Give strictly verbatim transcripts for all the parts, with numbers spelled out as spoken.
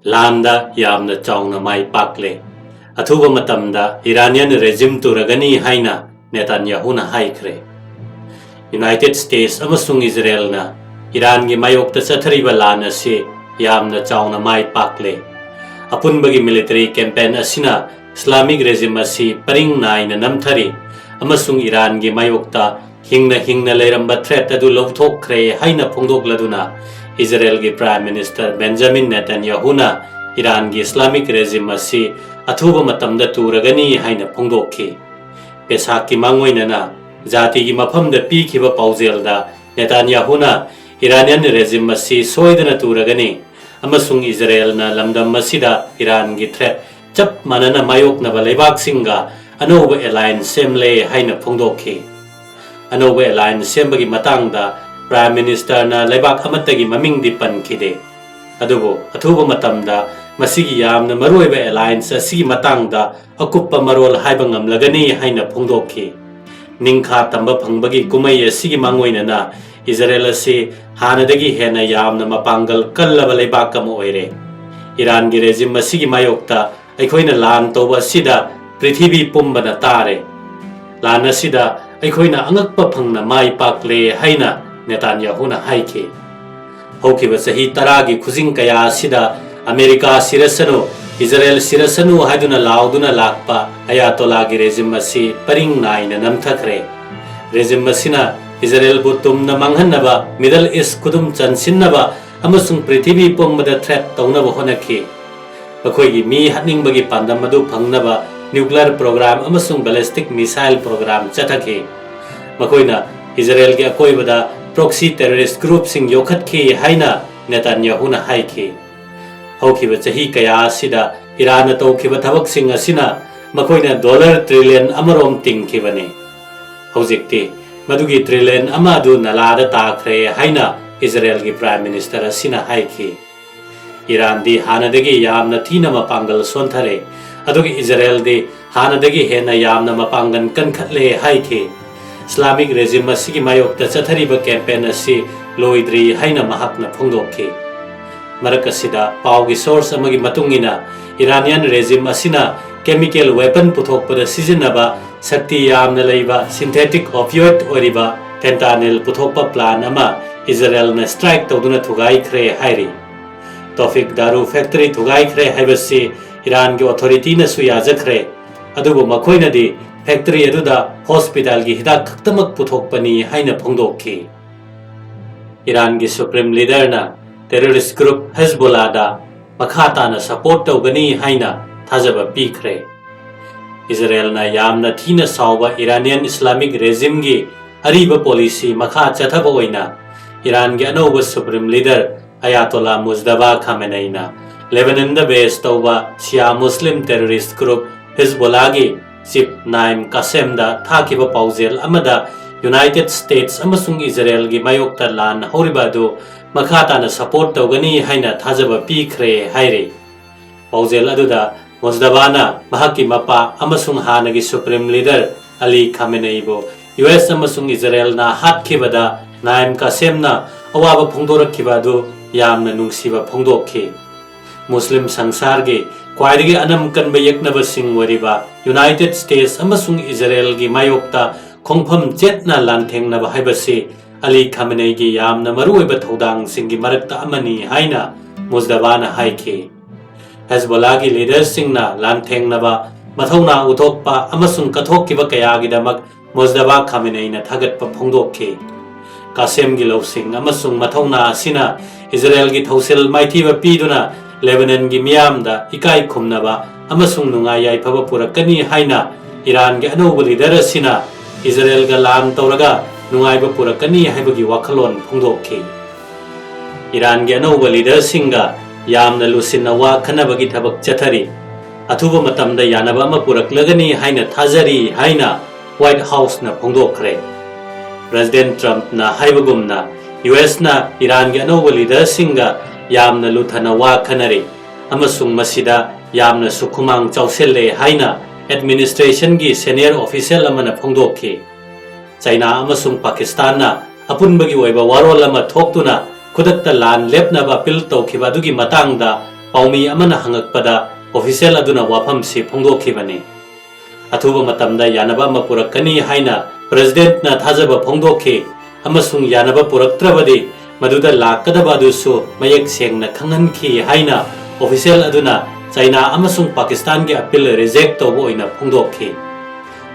ꯂꯥꯟꯗ ꯌꯥꯝꯅ ꯆꯥꯎꯅ ꯃꯥꯏ ꯄꯥꯛꯂꯦ꯫ ꯑꯊꯨꯕ ꯃꯇꯝꯗ Iranian regime ꯇꯨꯔꯒꯅꯤ ꯍꯥꯏꯅ ꯅꯦꯇꯥꯟꯌꯥꯍꯨꯅ ꯍꯥꯏꯈ꯭ꯔꯦ꯫ United States ꯑꯃꯁꯨꯡ ꯏꯖꯔꯦꯜꯅ ꯏꯔꯥꯟꯒꯤ ꯃꯥꯌꯣꯛꯇ ꯆꯠꯊꯔꯤꯕ ꯂꯥꯟ ꯑꯁꯤ ꯌꯥꯝꯅ ꯆꯥꯎꯅ ꯃꯥꯏ ꯄꯥꯛꯂꯦ꯫ ꯑꯄꯨꯟꯕꯒꯤ military campaign ꯑꯁꯤꯅ Islamic regime ꯑꯁꯤ ꯄꯔꯤꯡ ꯅꯥꯏꯅ ꯅꯝꯊꯔꯤ ꯑꯃꯁꯨꯡ ꯏꯔꯥꯟꯒꯤ ꯃꯥꯌꯣꯛꯇ ꯍꯤꯡꯅ ꯍꯤꯡꯅ ꯂꯩꯔꯝꯕ threat ꯑꯗꯨ ꯂꯧꯊꯣꯛꯈ꯭ꯔꯦ ꯍꯥꯏꯅ ꯐꯣꯡꯗꯣꯛꯂꯗꯨꯅ, ꯏꯖꯔꯦꯜꯒꯤ Prime Minister Benjamin ꯅꯦꯇꯥꯟꯌꯥꯍꯨꯅ ꯏꯔꯥꯟꯒꯤ Islamic regime ꯑꯁꯤ ꯑꯊꯨꯕ ꯃꯇꯝꯗ ꯇꯨꯔꯒꯅꯤ ꯍꯥꯏꯅ ꯐꯣꯡꯗꯣꯛꯈꯤ꯫ ꯄꯦꯁꯥꯛꯀꯤ ꯃꯥꯡꯑꯣꯏꯅꯅ ꯖꯥꯇꯤꯒꯤ ꯃꯐꯝꯗ ꯄꯤꯈꯤꯕ ꯄꯥꯎꯖꯦꯜꯗ ꯅꯦꯇꯥꯟꯌꯥꯍꯨꯅ Iranian regime ꯑꯁꯤ ꯁꯣꯏꯗꯅ ꯇꯨꯔꯒꯅꯤ ꯑꯃꯁꯨꯡ ꯏꯖꯔꯦꯜꯅ ꯂꯝꯗꯝ ꯑꯁꯤꯗ ꯏꯔꯥꯟꯒꯤ threat ꯆꯞ ꯃꯥꯟꯅꯅ ꯃꯥꯌꯣꯛꯅꯕ ꯂꯩꯕꯥꯛꯁꯤꯡꯒ ꯑꯅꯧꯕ alliance ꯁꯦꯝꯂꯦ ꯍꯥꯏꯅ ꯐꯣꯡꯗꯣꯛꯈꯤ꯫ ꯑꯅꯧꯕ alliance ꯁꯦꯝꯕꯒꯤ ꯃꯇꯥꯡꯗ Prime Ministerꯅ ꯂꯩꯕꯥꯛ ꯑꯃꯠꯇꯒꯤ ꯃꯃꯤꯡꯗꯤ ꯄꯟꯈꯤꯗꯦ꯫ ꯑꯗꯨꯕꯨ ꯑꯊꯨꯕ ꯃꯇꯝꯗ ꯃꯁꯤꯒꯤ ꯌꯥꯝꯅ ꯃꯔꯨꯑꯣꯏꯕ alliance ꯑꯁꯤꯒꯤ ꯃꯇꯥꯡꯗ ꯑꯀꯨꯞꯄ ꯃꯔꯣꯜ ꯍꯥꯏꯕ ꯉꯝꯂꯒꯅꯤ ꯍꯥꯏꯅ ꯐꯣꯡꯗꯣꯛꯈꯤ꯫ ꯅꯤꯡꯈꯥ ꯇꯝꯕ ꯐꯪꯕꯒꯤ ꯀꯨꯝꯍꯩ ꯑꯁꯤꯒꯤ ꯃꯥꯡꯑꯣꯏꯅꯅ ꯏꯖꯔꯦꯜ ꯑꯁꯤ ꯍꯥꯟꯅꯗꯒꯤ ꯍꯦꯟꯅ ꯌꯥꯝꯅ ꯃꯄꯥꯡꯒꯜ ꯀꯜꯂꯕ ꯂꯩꯕꯥꯛ ꯑꯃ ꯑꯣꯏꯔꯦ꯫ ꯏꯔꯥꯟꯒꯤ regime ꯑꯁꯤꯒꯤ ꯃꯥꯌꯣꯛꯇ ꯑꯩꯈꯣꯏꯅ ꯂꯥꯟ ꯇꯧꯕ ꯑꯁꯤꯗ ꯄ꯭ꯔꯤꯊꯤꯕꯤ ꯄꯨꯝꯕꯅ ꯇꯥꯔꯦ꯫ ꯂꯥꯟ ꯑꯁꯤꯗ ꯑꯩꯈꯣꯏꯅ ꯑꯉꯛꯄ ꯐꯪꯅ ꯃꯥꯏ ꯄꯥꯛꯂꯦ ꯍꯥꯏꯅ ꯅꯦꯇꯥꯟꯌꯥꯍꯨꯅ ꯍꯥꯏꯈꯤ꯫ ꯍꯧꯈꯤꯕ ꯆꯍꯤ ꯇꯔꯥꯒꯤ ꯈꯨꯖꯤꯡ ꯀꯌꯥ ꯑꯁꯤꯗ ꯑꯃꯦꯔꯤꯀꯥ ꯁꯤꯔꯁꯅꯨ, ꯏꯖꯔꯦꯜ ꯁꯤꯔꯁꯅꯨ ꯍꯥꯏꯗꯨꯅ ꯂꯥꯎꯗꯨꯅ ꯂꯥꯛꯄ ꯑꯌꯥꯇꯣꯂꯥꯒꯤ regime ꯑꯁꯤ ꯄꯔꯤꯡ ꯅꯥꯏꯅ ꯅꯝꯊꯈ꯭ꯔꯦ꯫ Regime ꯑꯁꯤꯅ ꯏꯖꯔꯦꯜꯕꯨ ꯇꯨꯝꯅ ꯃꯥꯡꯍꯟꯅꯕ, Middle East ꯈꯨꯗꯨꯝ ꯆꯟꯁꯤꯟꯅꯕ ꯑꯃꯁꯨꯡ ꯄ꯭ꯔꯤꯊꯤꯕꯤ ꯄꯨꯝꯕꯗ threat ꯇꯧꯅꯕ ꯍꯣꯠꯅꯈꯤ꯫ ꯃꯈꯣꯏꯒꯤ ꯃꯤ ꯍꯥꯠꯅꯤꯡꯕꯒꯤ ꯄꯥꯟꯗꯝ ꯑꯗꯨ ꯐꯪꯅꯕ nuclear program ꯑꯃꯁꯨꯡ ballistic missile program ꯆꯠꯊꯈꯤ꯫ ꯃꯈꯣꯏꯅ ꯏꯖꯔꯦꯜꯒꯤ ꯑꯀꯣꯏꯕꯗ proxy terrorist groupꯁꯤꯡ ꯌꯣꯛꯈꯠꯈꯤ ꯍꯥꯏꯅ ꯅꯦꯇꯥꯟꯌꯥꯍꯨꯅ ꯍꯥꯏꯈꯤ꯫ ꯍꯧꯈꯤꯕ ꯆꯍꯤ ꯀꯌꯥ ꯑꯁꯤꯗ ꯏꯔꯥꯟꯅ ꯇꯧꯈꯤꯕ ꯊꯕꯛꯁꯤꯡ ꯑꯁꯤꯅ ꯃꯈꯣꯏꯅ dollar trillion ꯑꯃꯔꯣꯝ ꯇꯤꯡꯈꯤꯕꯅꯤ꯫ ꯍꯧꯖꯤꯛꯇꯤ ꯃꯗꯨꯒꯤ trillion ꯑꯃ ꯑꯗꯨ ꯅꯂꯥꯗ ꯇꯥꯈ꯭ꯔꯦ ꯍꯥꯏꯅ ꯏꯖꯔꯦꯜꯒꯤ Prime Minister ꯑꯁꯤꯅ ꯍꯥꯏꯈꯤ꯫ ꯏꯔꯥꯟꯗꯤ ꯍꯥꯟꯅꯗꯒꯤ ꯌꯥꯝꯅ ꯊꯤꯅ ꯃꯄꯥꯡꯒꯜ ꯁꯣꯟꯊꯔꯦ, ꯑꯗꯨꯒ ꯏꯖꯔꯦꯜꯗꯤ ꯍꯥꯟꯅꯗꯒꯤ ꯍꯦꯟꯅ ꯌꯥꯝꯅ ꯃꯄꯥꯡꯒꯜ ꯀꯟꯈꯠꯂꯦ ꯍꯥꯏꯈꯤ꯫ Islamic regime ꯑꯁꯤꯒꯤ ꯃꯥꯌꯣꯛꯇ ꯆꯠꯊꯔꯤꯕ campaign ꯑꯁꯤ ꯂꯣꯏꯗ꯭ꯔꯤ ꯍꯥꯏꯅ ꯃꯍꯥꯛꯅ ꯐꯣꯡꯗꯣꯛꯈꯤ꯫ ꯃꯔꯛ ꯑꯁꯤꯗ ꯄꯥꯎꯒꯤ source ꯑꯃꯒꯤ ꯃꯇꯨꯡ ꯏꯟꯅ, Iranian regime ꯑꯁꯤꯅ chemical weapon ꯄꯨꯊꯣꯛꯄꯗ ꯁꯤꯖꯤꯟꯅꯕ ꯁꯛꯇꯤ ꯌꯥꯝꯅ ꯂꯩꯕ synthetic opioid ꯑꯣꯏꯔꯤꯕ fentanyl ꯄꯨꯊꯣꯛꯄ plant ꯑꯃ ꯏꯖꯔꯦꯜꯅ strike ꯇꯧꯗꯨꯅ ꯊꯨꯒꯥꯏꯈ꯭ꯔꯦ ꯍꯥꯏꯔꯤ꯫ Tofik Daru factory ꯊꯨꯒꯥꯏꯈ꯭ꯔꯦ ꯍꯥꯏꯕꯁꯤ ꯏꯔꯥꯟꯒꯤ authorityꯅꯁꯨ ꯌꯥꯖꯈ꯭ꯔꯦ, ꯑꯗꯨꯕꯨ ꯃꯈꯣꯏꯅꯗꯤ factory ꯑꯗꯨꯗ hospitalꯒꯤ ꯍꯤꯗꯥꯛ ꯈꯛꯇꯃꯛ ꯄꯨꯊꯣꯛꯄꯅꯤ ꯍꯥꯏꯅ ꯐꯣꯡꯗꯣꯛꯈꯤ꯫ ꯏꯔꯥꯟꯒꯤ supreme leaderꯅ terrorist group Hezbollahꯗ ꯃꯈꯥ ꯇꯥꯅ support ꯇꯧꯒꯅꯤ ꯍꯥꯏꯅ ꯊꯥꯖꯕ ꯄꯤꯈ꯭ꯔꯦ꯫ ꯏꯖꯔꯦꯜꯅ ꯌꯥꯝꯅ ꯊꯤꯅ ꯁꯥꯎꯕ Iranian Islamic regimeꯒꯤ ꯑꯔꯤꯕ policy ꯃꯈꯥ ꯆꯠꯊꯕ ꯑꯣꯏꯅ ꯏꯔꯥꯟꯒꯤ ꯑꯅꯧꯕ supreme leader Ayatollah Mujtaba Khameneiꯅ Lebanonꯗ base ꯇꯧꯕ Shia Muslim terrorist group Hezbollahꯒꯤ chief Naim Qasemꯗ ꯊꯥꯈꯤꯕ ꯄꯥꯎꯖꯦꯜ ꯑꯃꯗ United States ꯑꯃꯁꯨꯡ ꯏꯖꯔꯦꯜꯒꯤ ꯃꯥꯌꯣꯛꯇ ꯂꯥꯟ ꯍꯧꯔꯤꯕ ꯑꯗꯨ ꯃꯈꯥ ꯇꯥꯅ support ꯇꯧꯒꯅꯤ ꯍꯥꯏꯅ ꯊꯥꯖꯕ ꯄꯤꯈ꯭ꯔꯦ ꯍꯥꯏꯔꯤ꯫ ꯄꯥꯎꯖꯦꯜ ꯑꯗꯨꯗ ꯃꯨꯖꯗꯕꯥꯅ ꯃꯍꯥꯛꯀꯤ ꯃꯄꯥ ꯑꯃꯁꯨꯡ ꯍꯥꯟꯅꯒꯤ supreme leader Ali Khameneiꯕꯨ US ꯑꯃꯁꯨꯡ ꯏꯖꯔꯦꯜꯅ ꯍꯥꯠꯈꯤꯕꯗ ꯅꯥꯏꯝ ꯀꯥꯁꯦꯝꯅ ꯑꯋꯥꯕ ꯐꯣꯡꯗꯣꯔꯛꯈꯤꯕ ꯑꯗꯨ ꯌꯥꯝꯅ ꯅꯨꯡꯁꯤꯕ ꯐꯣꯡꯗꯣꯛꯈꯤ꯫ ꯃꯨꯁꯂꯤꯝ ꯁꯪꯁꯥꯔꯒꯤ ꯈ꯭ꯋꯥꯏꯗꯒꯤ ꯑꯅꯝ ꯀꯟꯕ ꯌꯦꯛꯅꯕꯁꯤꯡ ꯑꯣꯏꯔꯤꯕ United States ꯑꯃꯁꯨꯡ ꯏꯖꯔꯦꯜꯒꯤ ꯃꯥꯌꯣꯛꯇ ꯈꯣꯡꯐꯝ ꯆꯦꯠꯅ ꯂꯥꯟꯊꯦꯡꯅꯕ ꯍꯥꯏꯕꯁꯤ ꯑꯂꯤ ꯈꯥꯃꯦꯅꯦꯒꯤ ꯌꯥꯝꯅ ꯃꯔꯨꯑꯣꯏꯕ ꯊꯧꯗꯥꯡꯁꯤꯡꯒꯤ ꯃꯔꯛꯇ ꯑꯃꯅꯤ ꯍꯥꯏꯅ ꯃꯨꯖꯗꯕꯥꯅ ꯍꯥꯏꯈꯤ꯫ ꯍꯦꯖꯕꯣꯂꯥꯒꯤ leaderꯁꯤꯡꯅ ꯂꯥꯟꯊꯦꯡꯅꯕ, ꯃꯊꯧꯅꯥ ꯎꯠꯊꯣꯛꯄ ꯑꯃꯁꯨꯡ ꯀꯠꯊꯣꯛꯈꯤꯕ ꯀꯌꯥꯒꯤꯗꯃꯛ ꯃꯨꯖꯗꯕꯥ ꯈꯥꯃꯦꯅꯦꯏꯅ ꯊꯥꯒꯠꯄ ꯐꯣꯡꯗꯣꯛꯈꯤ꯫ ꯀꯥꯁꯦꯝꯒꯤ ꯂꯧꯁꯤꯡ ꯑꯃꯁꯨꯡ ꯃꯊꯧꯅꯥ ꯑꯁꯤꯅ ꯏꯖꯔꯦꯜꯒꯤ ꯊꯧꯁꯤꯜ ꯃꯥꯏꯊꯤꯕ ꯄꯤꯗꯨꯅ ꯂꯦꯕꯅꯟꯒꯤ ꯃꯤꯌꯥꯝꯗ ꯏꯀꯥꯏ ꯈꯨꯝꯅꯕ ꯑꯃꯁꯨꯡ ꯅꯨꯡꯉꯥꯏ ꯌꯥꯏꯐꯕ ꯄꯨꯔꯛꯀꯅꯤ ꯍꯥꯏꯅ ꯏꯔꯥꯟꯒꯤ ꯑꯅꯧꯕ leader ꯑꯁꯤꯅ ꯏꯖꯔꯦꯜꯒ ꯂꯥꯟ ꯇꯧꯔꯒ ꯅꯨꯡꯉꯥꯏꯕ ꯄꯨꯔꯛꯀꯅꯤ ꯍꯥꯏꯕꯒꯤ ꯋꯥꯈꯜꯂꯣꯟ ꯐꯣꯡꯗꯣꯛꯈꯤ꯫ ꯏꯔꯥꯟꯒꯤ ꯑꯅꯧꯕ leaderꯁꯤꯡꯒ ꯌꯥꯝꯅ ꯂꯨꯁꯤꯟꯅ ꯋꯥ ꯈꯟꯅꯕꯒꯤ ꯊꯕꯛ ꯆꯠꯊꯔꯤ꯫ ꯑꯊꯨꯕ ꯃꯇꯝꯗ ꯌꯥꯅꯕ ꯑꯃ ꯄꯨꯔꯛꯂꯒꯅꯤ ꯍꯥꯏꯅ ꯊꯥꯖꯔꯤ ꯍꯥꯏꯅ White Houseꯅ ꯐꯣꯡꯗꯣꯛꯈ꯭ꯔꯦ꯫ President Trumpꯅ ꯍꯥꯏꯕꯒꯨꯝꯅ USꯅ ꯏꯔꯥꯟꯒꯤ ꯑꯅꯧꯕ leaderꯁꯤꯡꯒ ꯌꯥꯝꯅ ꯂꯨꯊꯅ ꯋꯥ ꯈꯟꯅꯔꯤ ꯑꯃꯁꯨꯡ ꯃꯁꯤꯗ ꯌꯥꯝꯅꯁꯨ ꯈꯨꯃꯥꯡ ꯆꯥꯎꯁꯤꯜꯂꯦ ꯍꯥꯏꯅ administrationꯒꯤ senior official ꯑꯃꯅ ꯐꯣꯡꯗꯣꯛꯈꯤ꯫ ꯆꯩꯅꯥ ꯑꯃꯁꯨꯡ ꯄꯥꯀꯤꯁꯇꯥꯟꯅ ꯑꯄꯨꯟꯕꯒꯤ ꯑꯣꯏꯕ ꯋꯥꯔꯣꯜ ꯑꯃ ꯊꯣꯛꯇꯨꯅ ꯈꯨꯗꯛꯇ ꯂꯥꯟ ꯂꯦꯞꯅꯕ ꯑꯄꯤꯜ ꯇꯧꯈꯤꯕ ꯑꯗꯨꯒꯤ ꯃꯇꯥꯡꯗ ꯄꯥꯎꯃꯤ ꯑꯃꯅ ꯍꯪꯉꯛꯄꯗ, ꯑꯣꯐꯤꯁꯤꯌꯦꯜ ꯑꯗꯨꯅ ꯋꯥꯐꯝꯁꯤ ꯐꯣꯡꯗꯣꯛꯈꯤꯕꯅꯤ꯫ ꯑꯊꯨꯕ ꯃꯇꯝꯗ ꯌꯥꯅꯕ ꯑꯃ ꯄꯨꯔꯛꯀꯅꯤ ꯍꯥꯏꯅ ꯄ꯭ꯔꯦꯁꯤꯗꯦꯟꯠꯅ ꯊꯥꯖꯕ ꯐꯣꯡꯗꯣꯛꯈꯤ, ꯑꯃꯁꯨꯡ ꯌꯥꯅꯕ ꯄꯨꯔꯛꯇ꯭ꯔꯕꯗꯤ ꯃꯗꯨꯗ ꯂꯥꯛꯀꯗꯕ ꯑꯗꯨꯁꯨ ꯃꯌꯦꯛ ꯁꯦꯡꯅ ꯈꯪꯍꯟꯈꯤ ꯍꯥꯏꯅ ꯑꯣꯐꯤꯁꯤꯌꯦꯜ ꯑꯗꯨꯅ ꯆꯥꯏꯅꯥ ꯑꯃꯁꯨꯡ ꯄꯥꯀꯤꯁꯇꯥꯟꯒꯤ ꯑꯄꯤꯜ ꯔꯤꯖꯦꯛ ꯇꯧꯕ ꯑꯣꯏꯅ ꯐꯣꯡꯗꯣꯛꯈꯤ꯫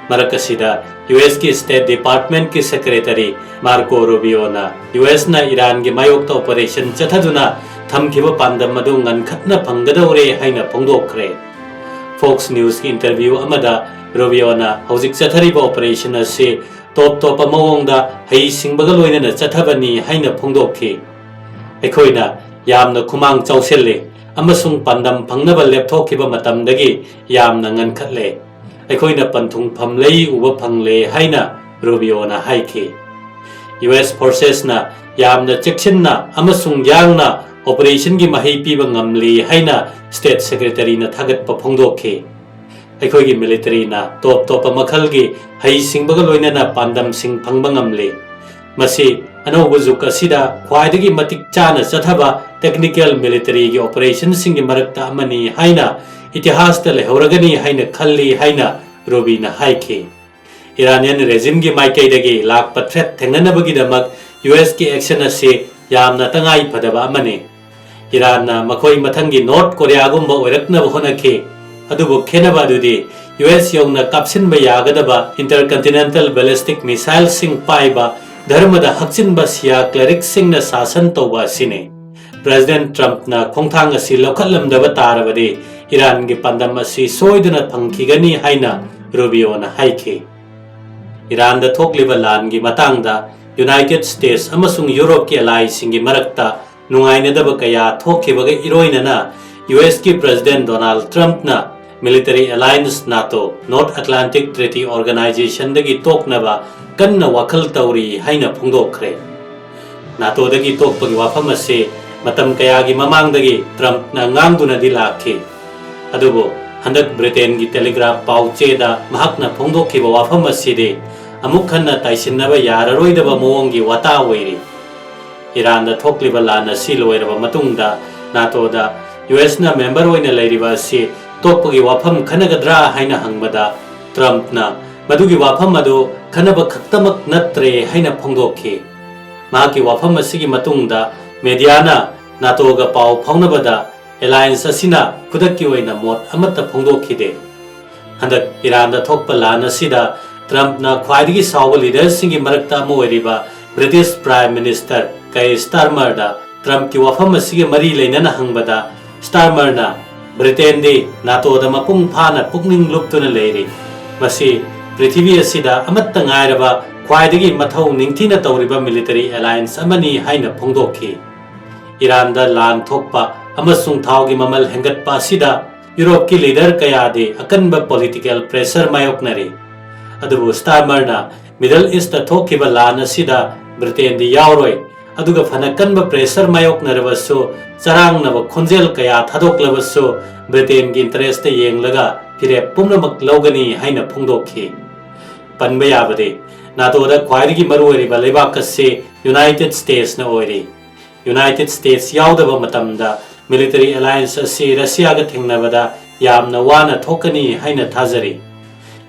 ꯃꯔꯛ ꯑꯁꯤꯗ, ꯌꯨ ꯑꯦꯁꯀꯤ ꯁ꯭ꯇꯦꯠ ꯗꯤꯄꯥꯔꯠꯃꯦꯟꯠꯀꯤ ꯁꯦꯀ꯭ꯔꯦꯇꯔꯤ ꯃꯥꯔꯀꯣ ꯔꯨꯕꯤꯌꯣꯅ ꯌꯨ ꯑꯦꯁꯅ ꯏꯔꯥꯟꯒꯤ ꯃꯥꯌꯣꯛꯇ ꯑꯣꯄꯔꯦꯁꯟ ꯆꯠꯊꯗꯨꯅ ꯊꯝꯈꯤꯕ ꯄꯥꯟꯗꯝ ꯑꯗꯨ ꯉꯟꯈꯠꯅ ꯐꯪꯒꯗꯧꯔꯦ ꯍꯥꯏꯅ ꯐꯣꯡꯗꯣꯛꯈ꯭ꯔꯦ꯫ ꯐꯣꯛꯁ ꯅ꯭ꯌꯨꯁꯀꯤ ꯏꯟꯇꯔꯚ꯭ꯌꯨ ꯑꯃꯗ ꯔꯨꯕꯤꯌꯣꯅ ꯍꯧꯖꯤꯛ ꯆꯠꯊꯔꯤꯕ ꯑꯣꯄꯔꯦꯁꯟ ꯑꯁꯤ ꯇꯣꯞ ꯇꯣꯞꯄ ꯃꯑꯣꯡꯗ ꯍꯩꯁꯤꯡꯕꯒ ꯂꯣꯏꯅꯅ ꯆꯠꯊꯕꯅꯤ ꯍꯥꯏꯅ ꯐꯣꯡꯗꯣꯛꯈꯤ꯫ "ꯑꯩꯈꯣꯏꯅ ꯌꯥꯝꯅ ꯈꯨꯃꯥꯡ ꯆꯥꯎꯁꯤꯜꯂꯤ ꯑꯃꯁꯨꯡ ꯄꯥꯟꯗꯝ ꯐꯪꯅꯕ ꯂꯦꯞꯊꯣꯛꯈꯤꯕ ꯃꯇꯝꯗꯒꯤ ꯌꯥꯝꯅ ꯉꯟꯈꯠꯂꯦ꯫ ꯑꯩꯈꯣꯏꯅ ꯄꯟꯊꯨꯡꯐꯝ ꯂꯩ ꯎꯕ ꯐꯪꯂꯦ" ꯍꯥꯏꯅ ꯔꯨꯕꯤꯌꯣꯅ ꯍꯥꯏꯈꯤ꯫ ꯌꯨ ꯑꯦꯁ ꯐꯣꯔꯁꯦꯁꯅ ꯌꯥꯝꯅ ꯆꯦꯛꯁꯤꯟꯅ ꯑꯃꯁꯨꯡ ꯌꯥꯡꯅ ꯑꯣꯄꯔꯦꯁꯟꯒꯤ ꯃꯍꯩ ꯄꯤꯕ ꯉꯝꯂꯤ ꯍꯥꯏꯅ ꯁ꯭ꯇꯦꯠ ꯁꯦꯀ꯭ꯔꯦꯇꯔꯤꯅ ꯊꯥꯒꯠꯄ ꯐꯣꯡꯗꯣꯛꯈꯤ꯫ "ꯑꯩꯈꯣꯏꯒꯤ ꯃꯤꯂꯤꯇꯔꯤꯅ ꯇꯣꯞ ꯇꯣꯞꯄ ꯃꯈꯜꯒꯤ ꯍꯩꯁꯤꯡꯕꯒ ꯂꯣꯏꯅꯅ ꯄꯥꯟꯗꯝꯁꯤꯡ ꯐꯪꯕ ꯉꯝꯂꯤ꯫ ꯃꯁꯤ ꯑꯅꯧꯕ ꯖꯨꯒ ꯑꯁꯤꯗ ꯈ꯭ꯋꯥꯏꯗꯒꯤ ꯃꯇꯤꯛ ꯆꯥꯅ ꯆꯠꯊꯕ ꯇꯦꯛꯅꯤꯀꯦꯜ ꯃꯤꯂꯤꯇꯔꯤꯒꯤ ꯑꯣꯄꯔꯦꯁꯟꯁꯤꯡꯒꯤ ꯃꯔꯛꯇ ꯑꯃꯅꯤ ꯍꯥꯏꯅ ꯏꯇꯤꯍꯥꯁꯇ ꯂꯩꯍꯧꯔꯒꯅꯤ ꯍꯥꯏꯅ ꯈꯜꯂꯤ" ꯍꯥꯏꯅ ꯔꯨꯕꯤꯅ ꯍꯥꯏꯈꯤ꯫ ꯏꯔꯥꯅꯤꯌꯟ ꯔꯦꯖꯤꯝꯒꯤ ꯃꯥꯏꯀꯩꯗꯒꯤ ꯂꯥꯛꯄ ꯊ꯭ꯔꯦꯠ ꯊꯦꯡꯅꯅꯕꯒꯤꯗꯃꯛ ꯌꯨ ꯑꯦꯁꯀꯤ ꯑꯦꯛꯁꯟ ꯑꯁꯤ ꯌꯥꯝꯅ ꯇꯉꯥꯏ ꯐꯗꯕ ꯑꯃꯅꯤ꯫ ꯏꯔꯥꯟꯅ ꯃꯈꯣꯏ ꯃꯊꯪꯒꯤ ꯅꯣꯔꯠ ꯀꯣꯔꯤꯌꯥꯒꯨꯝꯕ ꯑꯣꯏꯔꯛꯅꯕ ꯍꯣꯠꯅꯈꯤ, ꯑꯗꯨꯕꯨ ꯈꯦꯟꯅꯕ ꯑꯗꯨꯗꯤ ꯌꯨ ꯑꯦꯁ ꯌꯧꯅ ꯀꯥꯞꯁꯤꯟꯕ ꯌꯥꯒꯗꯕ ꯏꯟꯇꯔꯀꯟꯇꯤꯅꯦꯟꯇꯜ ꯕꯦꯂꯤꯁꯇꯤꯛ ꯃꯤꯁꯥꯏꯜꯁꯤꯡ ꯄꯥꯏꯕ ꯙꯔꯃꯗ ꯍꯛꯆꯤꯟꯕ ꯁꯤꯌꯥ ꯀ꯭ꯂꯦꯔꯤꯛꯁꯤꯡꯅ ꯁꯥꯁꯟ ꯇꯧꯕ ꯑꯁꯤꯅꯤ꯫ ꯄ꯭ꯔꯦꯁꯤꯗꯦꯟꯠ ꯇ꯭ꯔꯝꯞꯅ ꯈꯣꯡꯊꯥꯡ ꯑꯁꯤ ꯂꯧꯈꯠꯂꯝꯗꯕ ꯇꯥꯔꯕꯗꯤ ꯏꯔꯥꯟꯒꯤ ꯄꯥꯟꯗꯝ ꯑꯁꯤ ꯁꯣꯏꯗꯅ ꯐꯪꯈꯤꯒꯅꯤ ꯍꯥꯏꯅ ꯔꯨꯕꯤꯌꯣꯅ ꯍꯥꯏꯈꯤ꯫ ꯏꯔꯥꯟꯗ ꯊꯣꯛꯂꯤꯕ ꯂꯥꯟꯒꯤ ꯃꯇꯥꯡꯗ ꯌꯨꯅꯥꯏꯇꯦꯗ ꯁ꯭ꯇꯦꯠꯁ ꯑꯃꯁꯨꯡ ꯌꯨꯔꯣꯞꯀꯤ ꯑꯦꯂꯥꯏꯁꯤꯡꯒꯤ ꯃꯔꯛꯇ ꯅꯨꯡꯉꯥꯏꯅꯗꯕ ꯀꯌꯥ ꯊꯣꯛꯈꯤꯕꯒ ꯏꯔꯣꯏꯅꯅ ꯌꯨ ꯑꯦꯁꯀꯤ ꯄ꯭ꯔꯦꯁꯤꯗꯦꯟꯠ ꯗꯣꯅꯥꯜꯗ ꯇ꯭ꯔꯝꯞꯅ military alliance NATO, north Atlantic treaty ꯑꯣꯔꯒꯅꯥꯏꯖꯦꯁꯟꯗꯒꯤ ꯇꯣꯛꯅꯕ ꯀꯟꯅ ꯋꯥꯈꯜ ꯇꯧꯔꯤ ꯍꯥꯏꯅ ꯐꯣꯡꯗꯣꯛꯈ꯭ꯔꯦ꯫ ꯅꯥꯇꯣꯗꯒꯤ ꯇꯣꯛꯄꯒꯤ ꯋꯥꯐꯝ ꯑꯁꯤ ꯃꯇꯝ ꯀꯌꯥꯒꯤ ꯃꯃꯥꯡꯗꯒꯤ ꯇ꯭ꯔꯝꯞꯅ ꯉꯥꯡꯗꯨꯅꯗꯤ ꯂꯥꯛꯈꯤ꯫ ꯑꯗꯨꯕꯨ ꯍꯟꯗꯛ ꯕ꯭ꯔꯤꯇꯦꯟꯒꯤ ꯇꯦꯂꯤꯒ꯭ꯔꯥꯐ ꯄꯥꯎ ꯆꯦꯗ ꯃꯍꯥꯛꯅ ꯐꯣꯡꯗꯣꯛꯈꯤꯕ ꯋꯥꯐꯝ ꯑꯁꯤꯗꯤ ꯑꯃꯨꯛ ꯍꯟꯅ ꯇꯥꯏꯁꯤꯟꯅꯕ ꯌꯥꯔꯔꯣꯏꯗꯕ ꯃꯑꯣꯡꯒꯤ ꯋꯥꯇꯥ ꯑꯣꯏꯔꯤ꯫ ꯏꯔꯥꯟꯗ ꯊꯣꯛꯂꯤꯕ ꯂꯥꯟ ꯑꯁꯤ ꯂꯣꯏꯔꯕ ꯃꯇꯨꯡꯗ ꯅꯥꯇꯣꯗ ꯌꯨ ꯑꯦꯁꯅ ꯃꯦꯝꯕꯔ ꯑꯣꯏꯅ ꯂꯩꯔꯤꯕ ꯑꯁꯤ ꯇꯣꯛꯄꯒꯤ ꯋꯥꯐꯝ ꯈꯟꯅꯒꯗ꯭ꯔꯥ ꯍꯥꯏꯅ ꯍꯪꯕꯗ, ꯇ꯭ꯔꯝꯞꯅ ꯃꯗꯨꯒꯤ ꯋꯥꯐꯝ ꯑꯗꯨ ꯈꯟꯅꯕ ꯈꯛꯇꯃꯛ ꯅꯠꯇ꯭ꯔꯦ ꯍꯥꯏꯅ ꯐꯣꯡꯗꯣꯛꯈꯤ꯫ ꯃꯍꯥꯛꯀꯤ ꯋꯥꯐꯝ ꯑꯁꯤꯒꯤ ꯃꯇꯨꯡꯗ ꯃꯦꯗꯤꯌꯥꯅ ꯅꯥꯇꯣꯒ ꯄꯥꯎ ꯐꯥꯎꯅꯕꯗ ꯑꯦꯂꯥꯌꯟꯁ ꯑꯁꯤꯅ ꯈꯨꯗꯛꯀꯤ ꯑꯣꯏꯅ ꯃꯣꯠ ꯑꯃꯠꯇ ꯐꯣꯡꯗꯣꯛꯈꯤꯗꯦ꯫ ꯍꯟꯗꯛ ꯏꯔꯥꯟꯗ ꯊꯣꯛꯄ ꯂꯥꯟ ꯑꯁꯤꯗ ꯇ꯭ꯔꯝꯞꯅ ꯈ꯭ꯋꯥꯏꯗꯒꯤ ꯁꯥꯎꯕ ꯂꯤꯗꯔꯁꯤꯡꯒꯤ ꯃꯔꯛꯇ ꯑꯃ ꯑꯣꯏꯔꯤꯕ ꯕ꯭ꯔꯤꯇꯤꯁ ꯄ꯭ꯔꯥꯏꯝ ꯃꯤꯅꯤꯁꯇꯔ ꯀꯩ ꯁ꯭ꯇꯥꯔꯃꯔꯗ ꯇ꯭ꯔꯝꯞꯀꯤ ꯋꯥꯐꯝ ꯑꯁꯤꯒ ꯃꯔꯤ ꯂꯩꯅꯅ ꯍꯪꯕꯗ, ꯁ꯭ꯇꯥꯔꯃꯔꯅ ꯕ꯭ꯔꯤꯇꯦꯟꯗꯤ ꯅꯥꯇꯣꯗ ꯃꯄꯨꯡ ꯐꯥꯅ ꯄꯨꯛꯅꯤꯡ ꯂꯨꯞꯇꯨꯅ ꯂꯩꯔꯤ꯫ ꯃꯁꯤ ꯄ꯭ꯔꯤꯊꯤꯕꯤ ꯑꯁꯤꯗ ꯑꯃꯠꯇ ꯉꯥꯏꯔꯕ ꯈ꯭ꯋꯥꯏꯗꯒꯤ ꯃꯊꯧ ꯅꯤꯡꯊꯤꯅ ꯇꯧꯔꯤꯕ ꯃꯤꯂꯤꯇꯔꯤ ꯑꯦꯂꯥꯌꯟꯁ ꯑꯃꯅꯤ ꯍꯥꯏꯅ ꯐꯣꯡꯗꯣꯛꯈꯤ꯫ ꯏꯔꯥꯟꯗ ꯂꯥꯟ ꯊꯣꯛꯄ ꯑꯃꯁꯨꯡ ꯊꯥꯎꯒꯤ ꯃꯃꯜ ꯍꯦꯟꯒꯠꯄ ꯑꯁꯤꯗ ꯌꯨꯔꯣꯞꯀꯤ ꯂꯤꯗꯔ ꯀꯌꯥꯗꯤ ꯑꯀꯟꯕ ꯄꯣꯂꯤꯇꯤꯀꯦꯜ ꯄ꯭ꯔꯦꯁꯔ ꯃꯥꯌꯣꯛꯅꯔꯤ꯫ ꯑꯗꯨꯕꯨ ꯁ꯭ꯇꯥꯔꯃꯔꯅ ꯃꯤꯗꯜ ꯏꯁꯇ ꯊꯣꯛꯈꯤꯕ ꯂꯥꯟ ꯑꯁꯤꯗ ꯕ꯭ꯔꯤꯇꯦꯟꯗꯤ ꯌꯥꯎꯔꯣꯏ, ꯑꯗꯨꯒ ꯐꯅ ꯀꯟꯕ ꯄ꯭ꯔꯦꯁꯔ ꯃꯥꯌꯣꯛꯅꯔꯕꯁꯨ, ꯆꯔꯥꯡꯅꯕ ꯈꯣꯟꯖꯦꯜ ꯀꯌꯥ ꯊꯥꯗꯣꯛꯂꯕꯁꯨ, ꯕ꯭ꯔꯤꯇꯦꯟꯒꯤ ꯏꯟꯇꯔꯦꯁꯇ ꯌꯦꯡꯂꯒ ꯐꯤꯔꯦꯞ ꯄꯨꯝꯅꯃꯛ ꯂꯧꯒꯅꯤ ꯍꯥꯏꯅ ꯐꯣꯡꯗꯣꯛꯈꯤ꯫ ꯄꯟꯕ ꯌꯥꯕꯗꯤ, ꯅꯥꯇꯣꯗ ꯈ꯭ꯋꯥꯏꯗꯒꯤ ꯃꯔꯨꯑꯣꯏꯔꯤꯕ ꯂꯩꯕꯥꯛ ꯑꯁꯤ ꯌꯨꯅꯥꯏꯇꯦꯗ ꯁ꯭ꯇꯦꯠꯁꯅ ꯑꯣꯏꯔꯤ꯫ ꯌꯨꯅꯥꯏꯇꯦꯗ ꯁ꯭ꯇꯦꯠꯁ ꯌꯥꯎꯗꯕ ꯃꯇꯝꯗ ꯃꯤꯂꯤꯇꯔꯤ ꯑꯦꯂꯥꯌꯟꯁ ꯑꯁꯤ ꯔꯁꯤꯌꯥꯒ ꯊꯦꯡꯅꯕꯗ ꯌꯥꯝꯅ ꯋꯥꯅ ꯊꯣꯛꯀꯅꯤ ꯍꯥꯏꯅ ꯊꯥꯖꯔꯤ꯫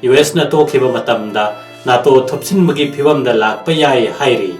ꯌꯨ ꯑꯦꯁꯅ ꯇꯣꯛꯈꯤꯕ ꯃꯇꯝꯗ ꯅꯥꯇꯣ ꯊꯨꯞꯆꯤꯟꯕꯒꯤ ꯐꯤꯚꯝꯗ ꯂꯥꯛꯄ ꯌꯥꯏ ꯍꯥꯏꯔꯤ꯫